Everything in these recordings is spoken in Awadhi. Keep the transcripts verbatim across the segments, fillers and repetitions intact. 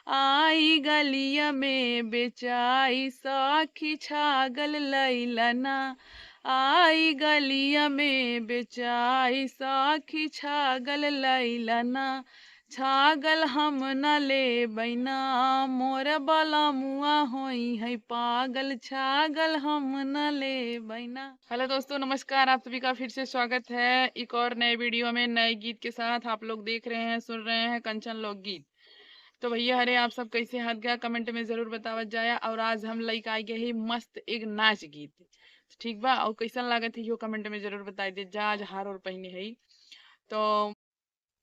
आई गलिया में बेचाई सखी छागल लैलना, आई गलिया में बेचाई सखी छागल लैलना, छागल हम न लेबैना, मोर बलमुआ होई है पागल, छागल हम न लेबैना। हेलो दोस्तों, नमस्कार, आप सभी का फिर से स्वागत है एक और नए वीडियो में, नए गीत के साथ। आप लोग देख रहे हैं, सुन रहे हैं कंचन लोकगीत। तो भैया हरे, आप सब कैसे हाथ गया, कमेंट में जरूर बतावत जाया। और आज हम लइके आइ गए ही मस्त एक नाच गीत, ठीक बा? और कैसन लागत है, इहो कमेंट में जरूर बताइ दे जा। आज हार और पहिने है, तो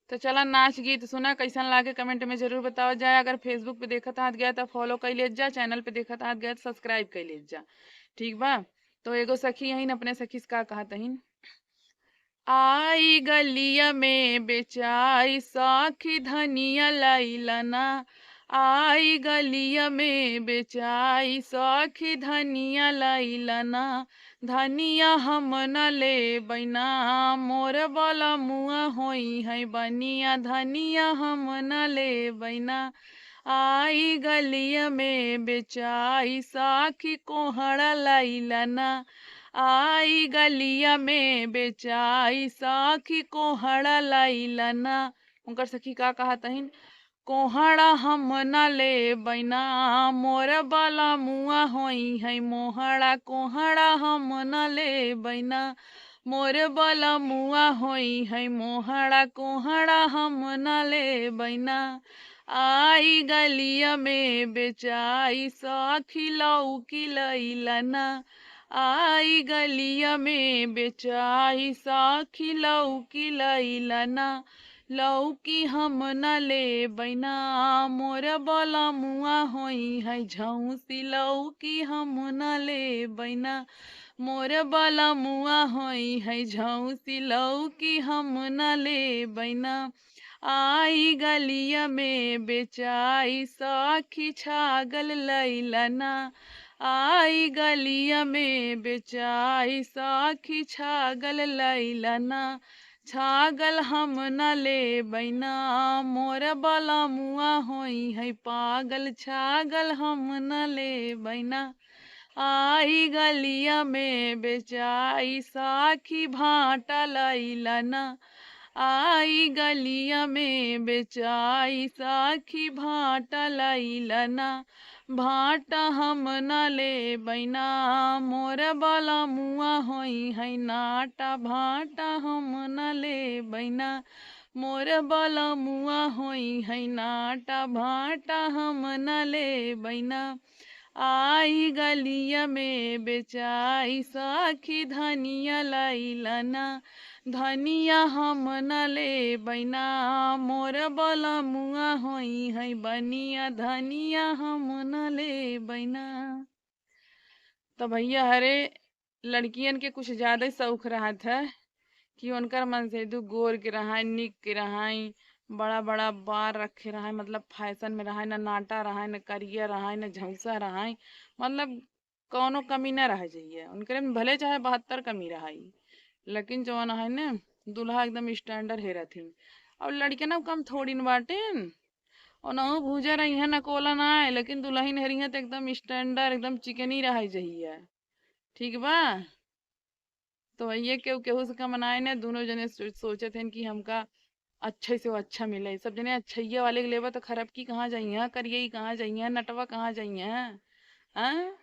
तो चला नाच गीत सुना, कैसन लागे कमेंट में जरूर बतावत जाए। अगर Facebook पे देखत हाथ गया तो फॉलो कर लेत जा, चैनल पे देखत हाथ गया तो सब्सक्राइब कर लेत जा, ठीक बा? तो एगो सखी हईन, अपने सखी से का कहत हईन। आई गलिया में बेचाई सखी धनिया लैलना, आई गलिया में बेचाई सखी धनिया लैलना, धनिया हम न लेबैना, मोर बलमुआ होई है बनिया, धनिया हम न लेबैना। आई गलिया में बेचाई सखी कोहड़ा लैलना, आई गलिया में बेचाई सखी कोहड़ा लैलना। उनकर सखी का कहत हईन, कोहड़ा हम न लेबैना, मोर बलमुआ होई है मोहड़ा, कोहड़ा हम न लेबैना, मोर बलमुआ होई है मोहड़ा, कोहड़ा हम न लेबैना। आई गलिया में बेचाई सखी लौकी लैलना, आई गलिया में बेचाई सखी लौकी लैलना, लौकी हम न लेबैना, मोर बलमुआ होई है झौसी, लौकी हम न लेबैना, मोर बलमुआ होई है झौसी, लौकी हम न लेबैना। आई गलिया में बेचाई सखी छागल लैलना, आई गलिया में बेचाई सखी छागल लैलना, छागल हम न लेबैना, मोर बलमुआ होई है पागल, छागल हम न लेबैना। आई गलिया में बेचाई सखी भाटा लैलना, आई गलिया में बेचाई सखी भाटा लैलना, भाटा हम न लेबैना, मोर बलमुआ होई है नाटा, भाटा हम न लेबैना, मोर बलमुआ होई है नाटा, भाटा हम न लेबैना। आई गलिया में बेचाई सखी धनिया लैलना, धनिया हम न लेबैना, मोर बलमुआ होई है बनिया, धनिया हम न लेबैना। तो भैया हरे, लड़कियन के कुछ ज्यादा ही शौक रहत है कि उनकर मन से दू गोर के रहाई, निक के रहाई, बड़ा बड़ा बार रखे रहाई, मतलब फैशन में रहाई, ना नाटा रहाई, ना करिया रहाई, ना झौसा रहाई, मतलब कौनो कमी ना रह जाइए उनकरे में, भले चाहे बहत्तर कमी रहाई, लेकिन जौन है ना, दूल्हा एकदम स्टैंडर्ड हेरत ही। और लड़के ना कम थोड़ी न बाटे, ओनहु भूजा रही है ना कोला ना है, लेकिन दुल्हन हेरी है तो एकदम स्टैंडर्ड, एकदम चिकनी रह जाइए, ठीक बा? तो ये केहू केहू से कम नाय ने, दोनों जने सो-, सोचत हन कि हमका अच्छे से वो अच्छा मिले। सब जने अच्छैया वाले के लेबा तो खराब की कहाँ जाइया, करिया कहाँ जाइया, नटवा कहाँ जाइया, हाँ?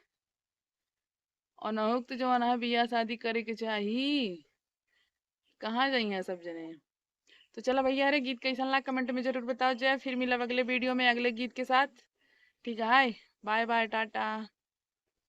और नहुक तो जवन है बियाह शादी करे के चाही, कहाँ जाइया सब जने? तो चला भैया, अरे गीत कैसन लाग कमेंट में जरूर बताओ जाए। फिर मिलब अगले वीडियो में अगले गीत के साथ, ठीक है? Bye bye, Tata.